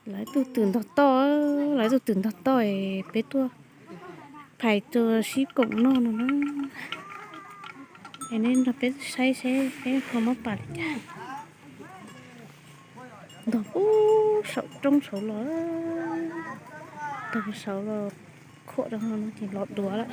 Lawv tus twm ntog toj, lawv tus twm ntog toj es peb tuaj phais rau sib koom noj no na. Es nej nrog peb saib seb peb ho muab pam li cas. Ntog pub saum roob saud los, ntog saud los khuam rau no ces los duav lawm.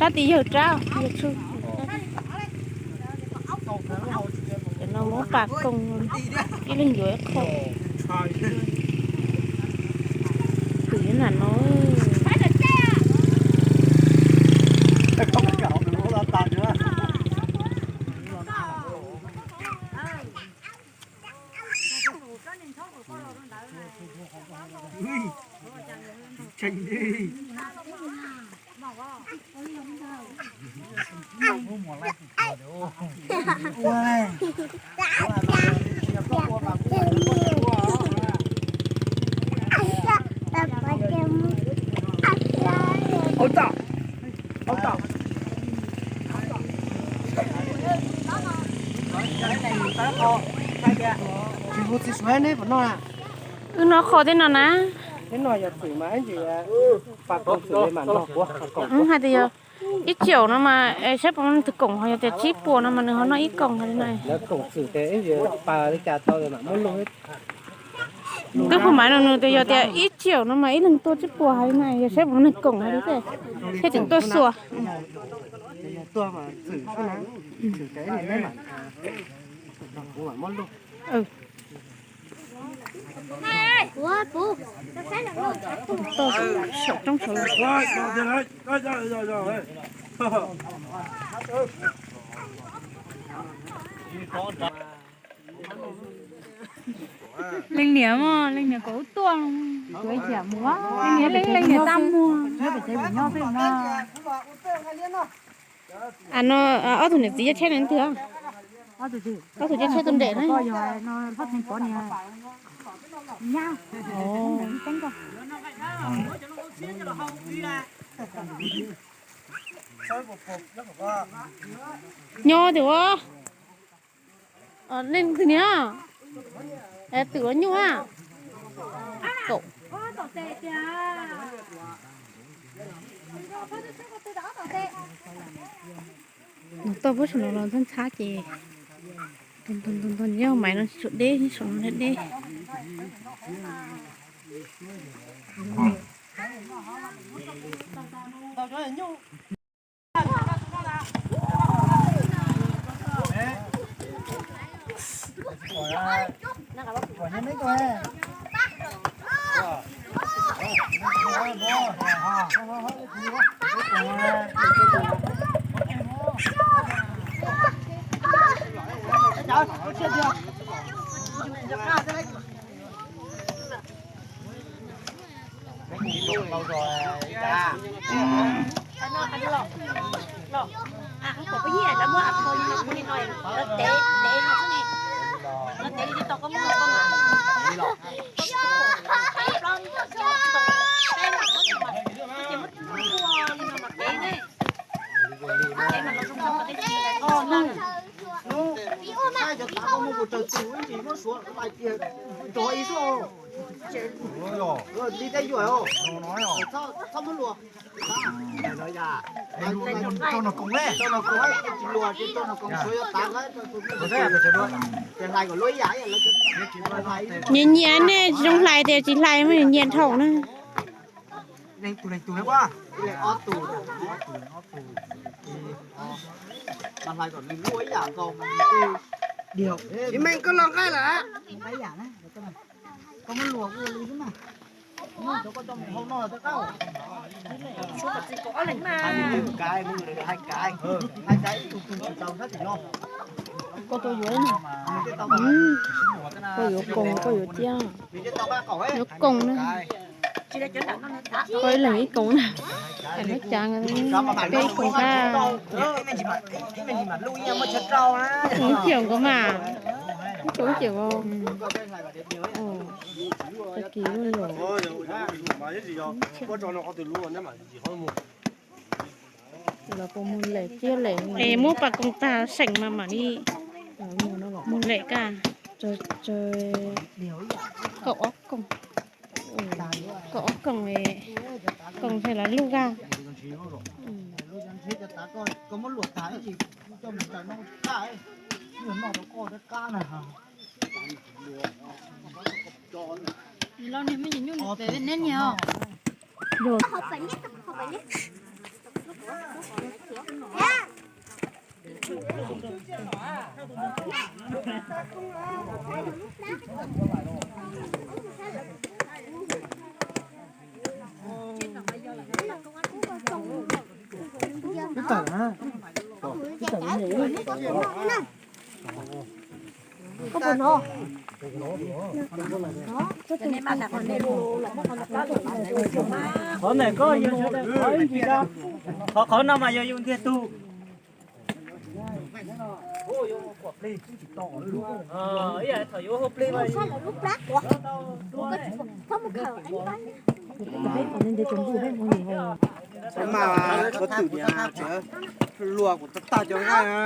Rab tid yawg rab, yawg tsu. Cov no muab pas koom, ib leeg yuav ib qho. Twm nyob nram no. Tsis hu txiv suav neb puas noj? Wb noj qho thiab no na. Neb noj yog twm mas ib ntsis pas koom xwm li mas noj puav koom. Hais tias yog ib triệu no mas saib puas muaj leej twg koom, ho yog tias tsib puas no mas nws ho noj ib koom hais li na. Lawv koom xwm ces ib ntsis pas li cas tau mam muab luj. Twb phu mas nws tias yog tias ib triệu no mas ib leeg tuaj tsib puas hais li na, yog saib puas muaj leej koom hais li thiaj tseem tuaj xuas. Tuaj mas xwm xwb na, xwm ces ib ntsis neb mas kuv mam muab luj. Saum roob saud. Leej niam mog, leej niam kom wb tuaj, leej niam tab muag. No ob tug niam txiv coj tsheb no leej twg? Ob tug coj tsheb tuaj nres na. Nyob tias ua, nej twg niag, twm ua nyuj a. Kaum. Nws toj puab saum no los ntxhab ntxhab ces ntog ntog ntog, nyob maiv no tsis tshua deb, saum no deb. Hnub hnub saib cov tav koj muaj mus raws tus ib ntsis muab suav hais tias rov ib xwb. Li tej yuam os, txhob muab luag. Nyias nyias nej tsis zoo hlais tias tsis hlais, muaj nyias dhau na. Txiv Meej, koj los nqaij lawm. Koj tuaj yuav. Koj yuav koos, koj yuav ciab. Yuav koos na. Koj ib leeg ib koos na. Peb ib koos ntag. Ib koos ciam nkaus mas. Ib koos ciam nkaus. Tag kis lub los. Los puas mus lem ciab lem. Es muab pas koos tag seem mas mam li mus lem kaj. Kaum ob koos, kaum ob koos, koos nthe los lug kaj. Qhov ntawm koj yog sawv daws qhov ib ntsis da, qhov qhov no mas yog yus ntiag tug. Mas txhob twm niam tsev luag kuv tag tag cov nqaij na.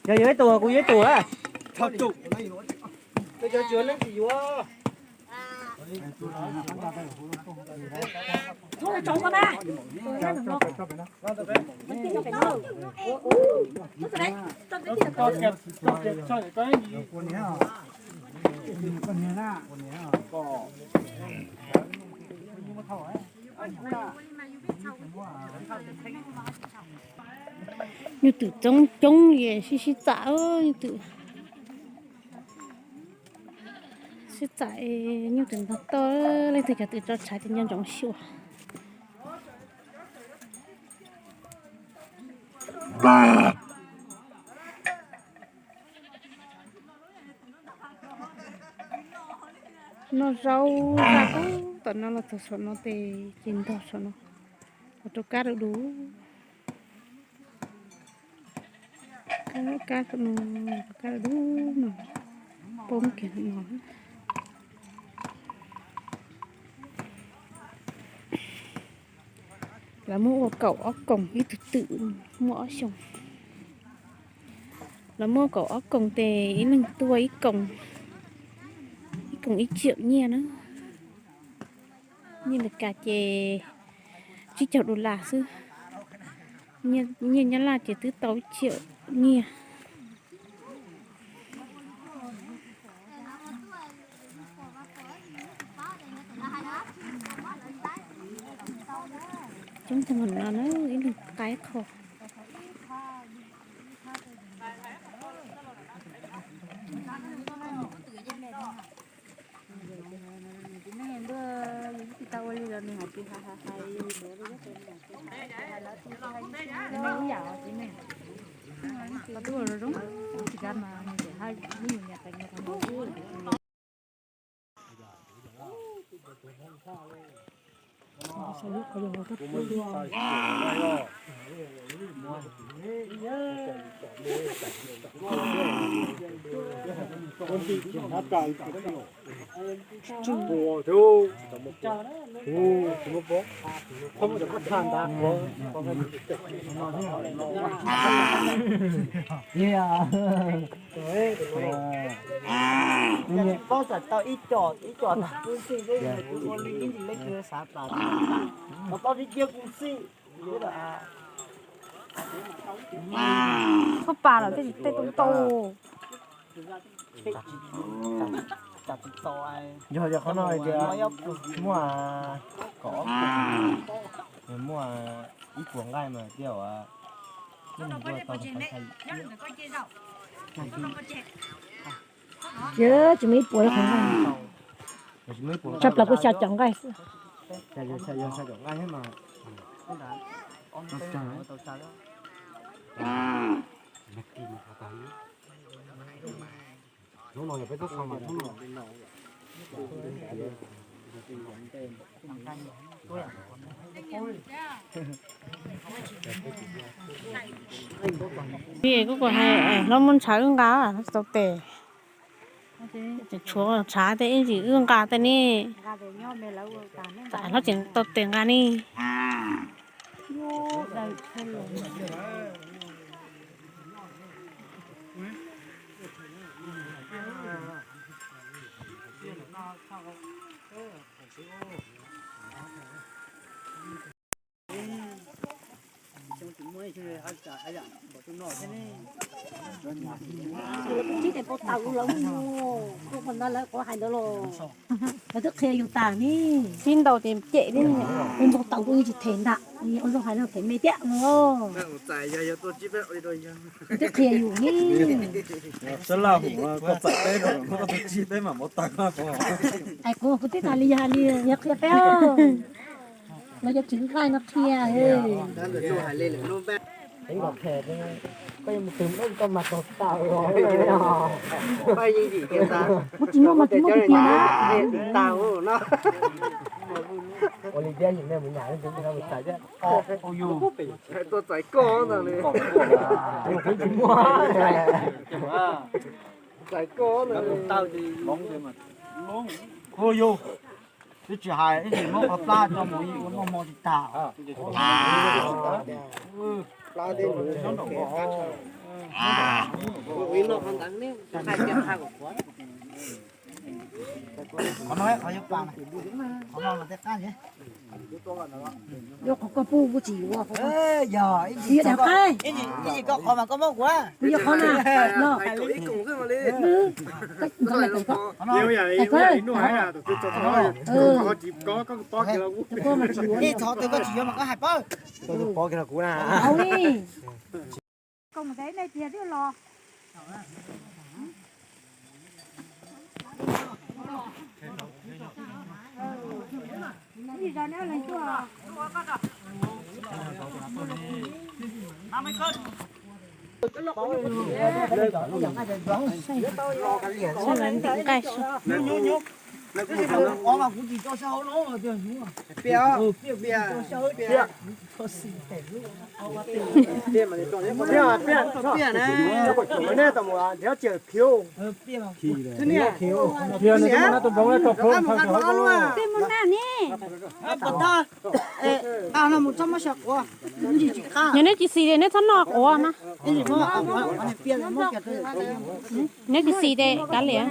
Yog yuav ib tug kuv yuav ib tug a. Nyuj twm coob coob es sib sib txam, nyuj twm sib txam, nyuj twm ntog toj, leej twg cov twm tso tshav ces nco ntsoov xyuas. Noj zaub zaj tom no los txog saum no tes ces ntog saum no, ua rau kab du du. Kab, kab saum no, kab du du no, poob kiag no. Lawv muab ua kaum ob koos, ib tug twm muaj ob xyoos. Lawv muab kaum ob koos tes ib leeg tuaj ib koos, ib koos ib triệu nyiaj na. Nyiaj Amelikas ces tsib caug dollar xwb, nyiaj Nyab Laj ces twb tau ib triệu nyiaj. Coob tag npaum no na, ib leeg qaib qho. Paub txawm tau ib co, ib co tag kuv xij, ib ntsis leej twg xav tas, tau tib ciab kuv xij. Txhob pas lawm tej tau tau. Yog, yog qhov no hais tias muaj kaum ob puas, muaj ib puas nqaij mas thiaj ua, thiaj ua tau. Ces tsis muaj ib puas li qhov nqaij, tshaj plaws kuj xya caum nqaij xwb. Yog xya caum nqaij thiab mas. Kuv kuj hais hlob muab ntshav wb nqa, hlob tsis tau tes. Tshuav ntshav tej ib ntsis wb nqa tej ne. Hlob tsis tau tes nqa ne. Lawv twb qhia yus tas ne. Sib ntaus ces cem li. Npau taws kuj yeej tsis them ntag, ua zoo hais no them me tiag no. Twb qhia yus ne. Sab laj hum koj txais peb rau koj tus tsib peb mam npau taws. Ais kuv kuv twb tas li yog li yog qhia peb os. Los yog tsis nqaij no qhia. Kuv tsis muaj mas tsis muaj tiag tiag na. Ua li thiab yim nej mus nyam tus mus txais thiab. Tuaj txais koj ntag li. Kuv tsis muaj. Txais koj ntag li. Ua yus, twb tsis hais ib ntsis muab qhov plab coj mus ua noj hmo tsis tag. Qhov no qhov yuav pas, qhov no los tej qab. Yuav qhov koj pub kuj tsis yuav. Yog ib ntsis koj qhov mas koj muab kuv. Kuv yuav qhov na. Ib thov twg koj tsis yuav mas koj hais pab. Koj mus tes nej tiag twb los. Nqaij xwb. Tej muaj naj ne. Yog neb tsis xis ces neb txhob noj quav na. Neb tsis xis ces kav liam.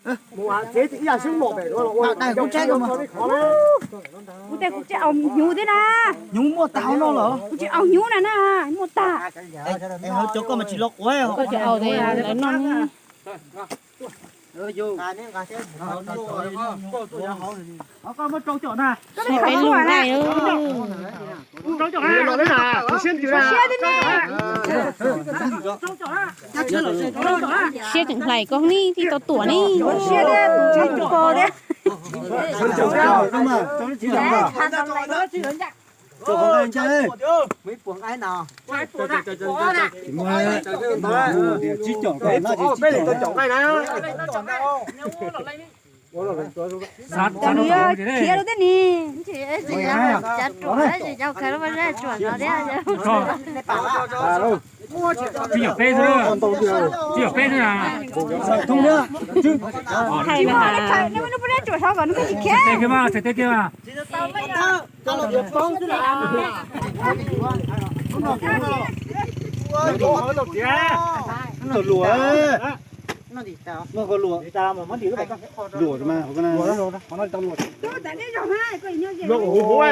Kuv tes kuv tsis aus hnyuv thiab na. Hnyuv muaj tag no lawm. Kuv tsis aus hnyuv na na, muaj tag. Cov koj mas tsis los quav. Koj tsis aus ces lawv noj. Peb lub nqaij. Siab tseem hlais koj ne, tij tau tuam ne. Khiav rau tej ni, cav ruam, cav ruam no thiab. Tsis yog peb xwb, tsis yog peb xwb na. Thais mas, nws pub neb ruam hov kom nws peb tsis khiav. Txhais tes kiag mas, txhais tes kiag mas. Tau luam, luam mas, luam huv huv.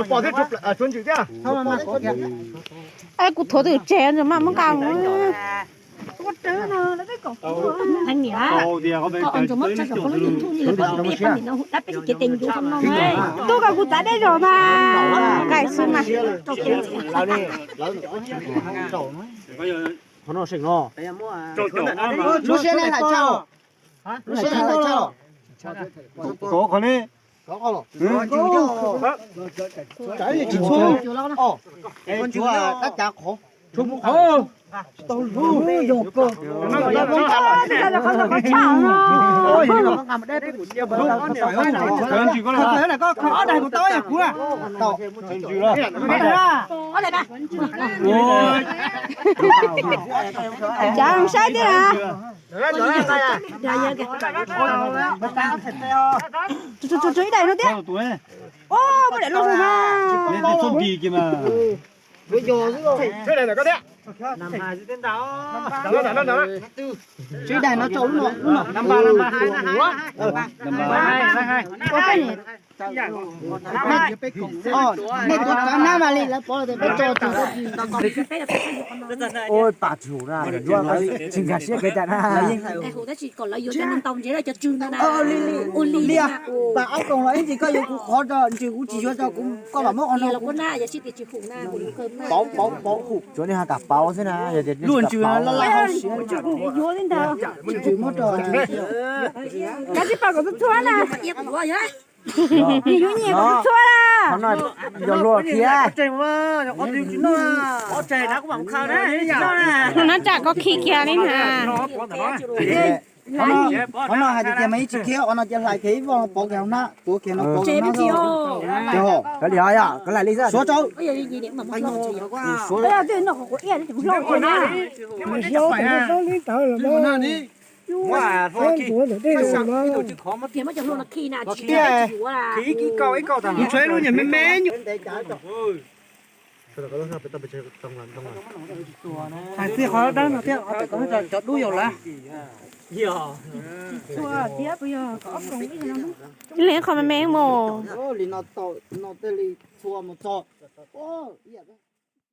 Pom thiab, tsuav ntws thiab. Es kuv thuav twm tseg, ntshe maj muab nqa mus. Niam, koj ntxuav muab tso saum koj lub YouTube li, poj niam no hu dab peb tsis cev tes ncuv no. Tuaj kom kuv txav dej zog mas, nqaij xwb mas. Lub siab ne hais tshaj. Lub siab ne hais tshaj. Kov qhov ne. Cav saib thiab na. Tshuav ib daim no thiab. Muaj daim loj na. Tshuav ib daim no tso lub no, lub no. Nej tuav tsav nab mas li lawv pov tias peb tso tsis tau. Ua pas tsis hum na, tsis nkag siab kev cai na. Hum tab sis kom lawv yuav cov ntau ntau ntse cov tswg ntawd na. Ua li, pas ob koom los ib ntsis koj yuav kuv qhov rau ntsis kuv tsis yuav rau kuv, koj mam muab qhov no los kuv na, yog tsis tias tsis hum na. Pauv pauv pauv hum. Tsuav nej ho kam pauv xwb na, yog tias luaj ntsis laj laj hauv siab. Tsis muab rau. Kav tsij pauv kom txhua txhua na. Nyias yuav nyias kom txhua txhua na. Qhov no yog luag thiab. Hnub no tsam koj khi kiag li na. Qhov no hais tias mas ib tsis kiag, qhov no cia hlais kiag ib voj no pauv kiag hauv hnab, tuav kiag no pauv hauv hnab xwb. Kav liam yom, kav liam li xwb. Suav rau. Tus tshuav ib lub nyuag me me. Hais txij qhov dawb no thiab, cov dub yaus lawm. Ib leeg qhov me me mus. Li no tau, no tej li txhua mus txog.